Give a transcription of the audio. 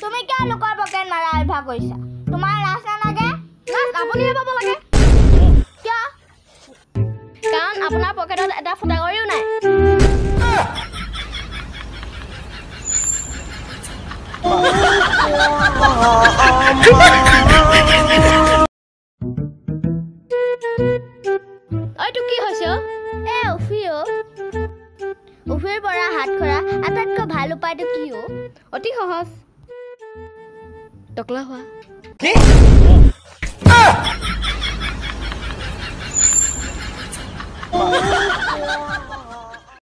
তুমি কিয় লোকৰ পকেট মাৰা অভ্যাস কৰিছা? তোমাৰ লাজ নালাগে? লাজ আপুনিহে পাব লাগে। কিয়? কাৰণ আপোনাৰ পকেটত এটা ফুটাকৰিও নাই। এইটো কি হৈছে? এ উফি অ। উফিৰ পৰা হাত খৰা আটাইতকৈ ভাল উপায়টো কি অ? অতি সহজ, টকলা হোৱা। কি?